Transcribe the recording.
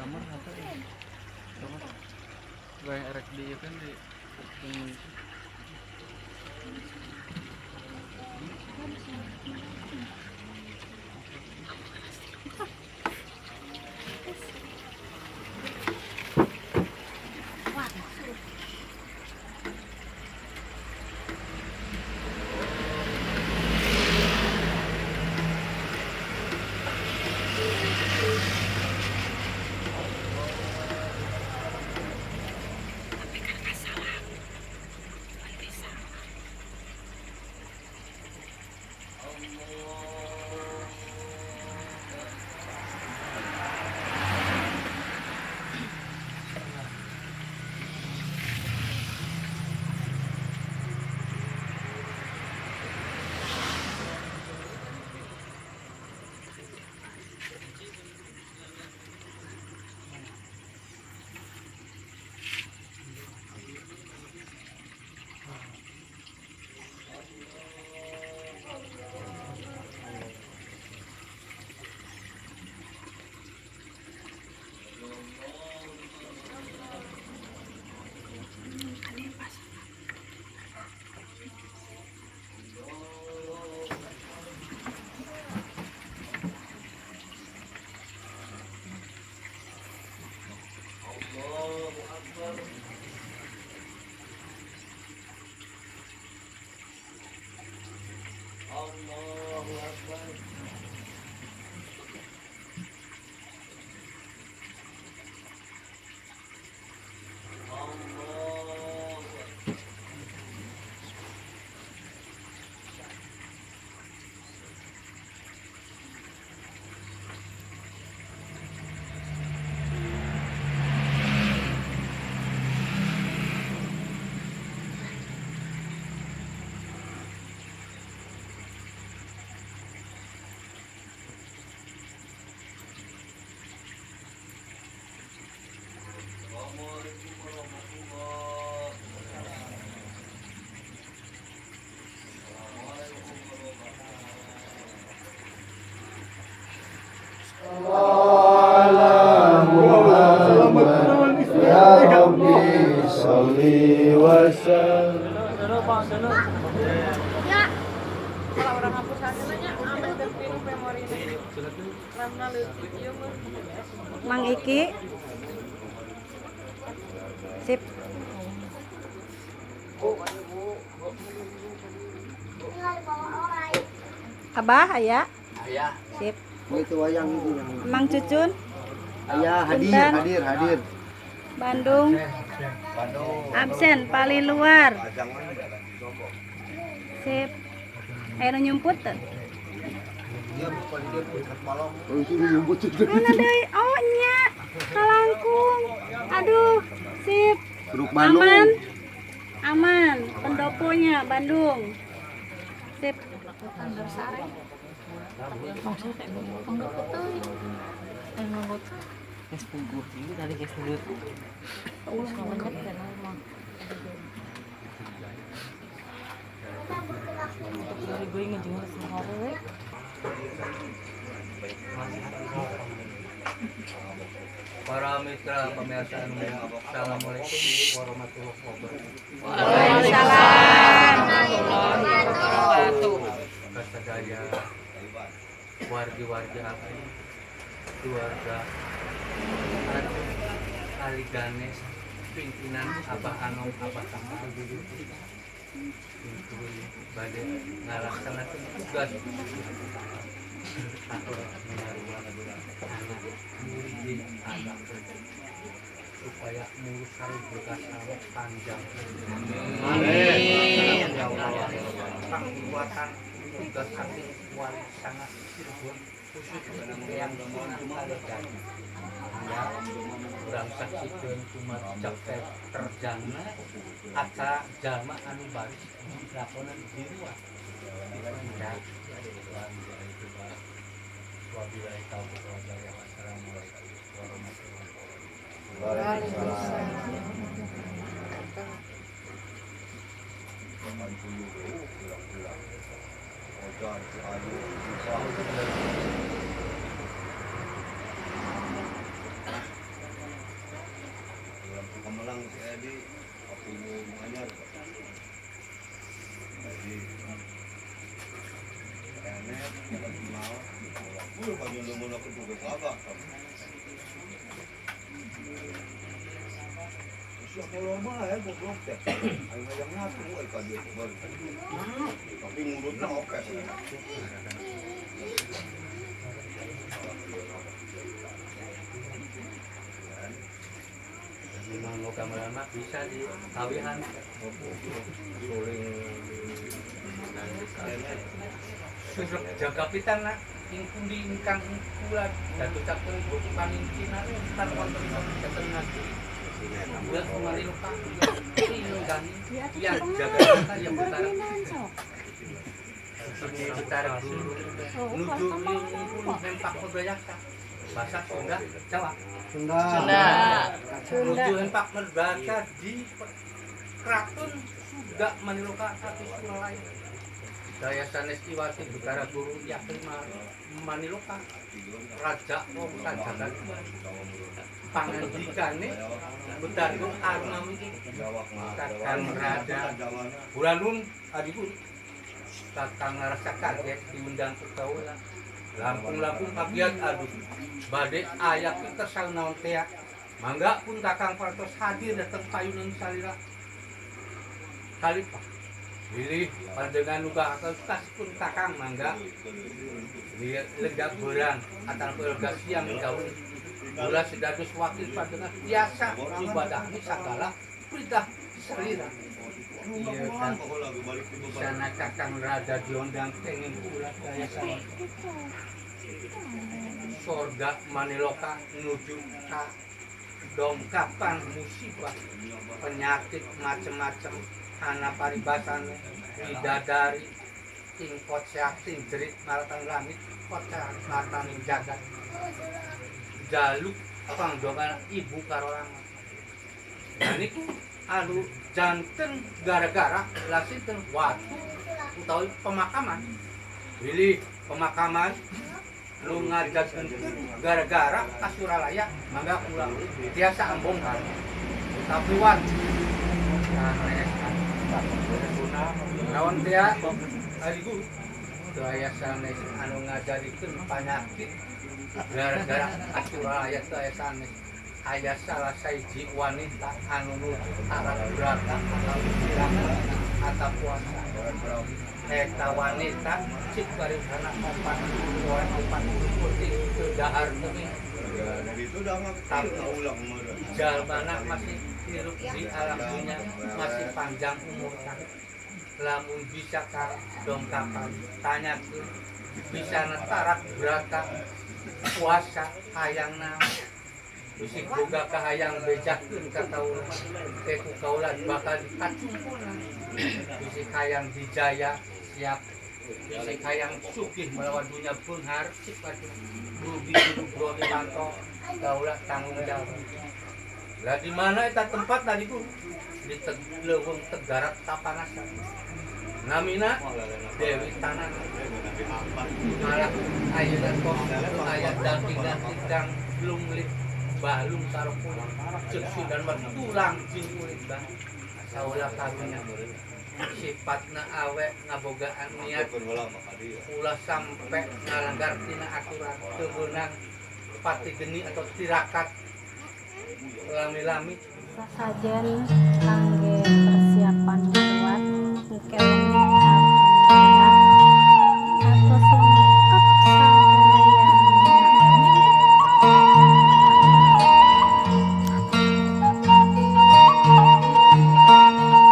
Kamar apa ya? Kamar. Bayang erek dia kan di. Mang Iki. Sip. Abah aya? Aya. Sip. Itu wayang itu. Mang Cucun? Aya, hadir, hadir, hadir. Bandung. Absen paling luar. Sip. Ayo nyumput teu? Mana deui? Oh nya. Kalangkung. Aduh, sip. Aman. Aman, pendoponya Bandung. Sip. Para mitra pemirsa, assalamualaikum warahmatullahi wabarakatuh. Waalaikumsalam warahmatullahi wabarakatuh. Kasadaya wargi-wargi abdi, keluarga Ali Ganes, pimpinan Abah Anom Abah Tama, bade ngalaksanakeun tugas atau menaruh anak murid anak supaya mulus sareng berkah sawah panjang. Amin. Ya Allah. Pangkuatan tugas saking wali sangat Cirebon khusus yang Sunan Kalijaga. Ya, urang saksikeun kumaha terjangna acara jalma anu baris dilakonan di luar. Wabillahi taufiq wal hidayah. Wassalamualaikum warahmatullahi wabarakatuh. Tapi ngurutnya oke sih. Memang mau kamar bisa di kawihan. Surek jagapitan nak ing pundi ingkang kula dadosaken paning cinane tan wonten dhateng ngagiri. Buat mariluka tinggani yang jaga yang betara. Betara guru nuju nempak Purbaya bahasa Sunda Jawa. Sunda. Sunda. Nuju nempak Purbaya di Keraton Sunda Maniloka satu Suralaya. Daya sanes iwati Betara Guru yakin Maniloka Raja Wong Sajagat pangandikane Betara Guru Arnam iki Kakang Raja Bulanun adiku Kakang ngerasa kaget diundang ke kaula lampung-lampung kagiat aduh badhe ayak kesal naon tea mangga pun Kakang parantos hadir dateng payunan salira Khalifah pilih panjenengan uga atas pun Kakang mangga lega berang atau lega siang gaun mula sedados wakil panjenengan biasa ibadahnya segala perintah salira. Iya kan sana Kakang Raja diundang pengen kula daya sana sorga Maniloka menuju ka dongkapan musibah penyakit macem-macem ana paribasane bidadari ing kocak sing jerit maratan langit kocak maratan jagat jaluk pangdongan ibu karo rama. Nah niku anu janten gara-gara lasinten watu utawi pemakaman pilih pemakaman lu ngajakeun gara-gara ka Suralaya mangga kula tiasa ambongkan tapi watu naon tea adiku daya sanes anu ngajarikeun penyakit gara-gara ka Suralaya daya sanes aya salah sahiji wanita anu nuju arah brata atau istirahat atau puasa eta wanita cik barisana 40 putih teu dahar teuing tapi jalmana masih hirup di alam dunia masih panjang umur lamun bisa ka dongkapan tanyakeun bisa tarak brata puasa hayang naon bisi boga kahayang bejakeun ka kaula teh ku kaula bakal dikacumpulan bisi hayang dijaya siap bisi hayang sugih melawan dunya beunghar cik atuh rugi kudu panto kaula tanggung jawab. Lah di mana eta tempat tadi ku di leuweung Tegarat Tapanasan namina Dewi Tanah malah ayeuna tos aya daging-daging lumlit balung karo kulit cek sudan tulang jing kulit bang saula karunya sifatna awe ngabogaan niat ulah sampai ngalanggar tina aturan teu meunang pati geni atau tirakat lami-lami sasajen kangge persiapan buat engke wengi.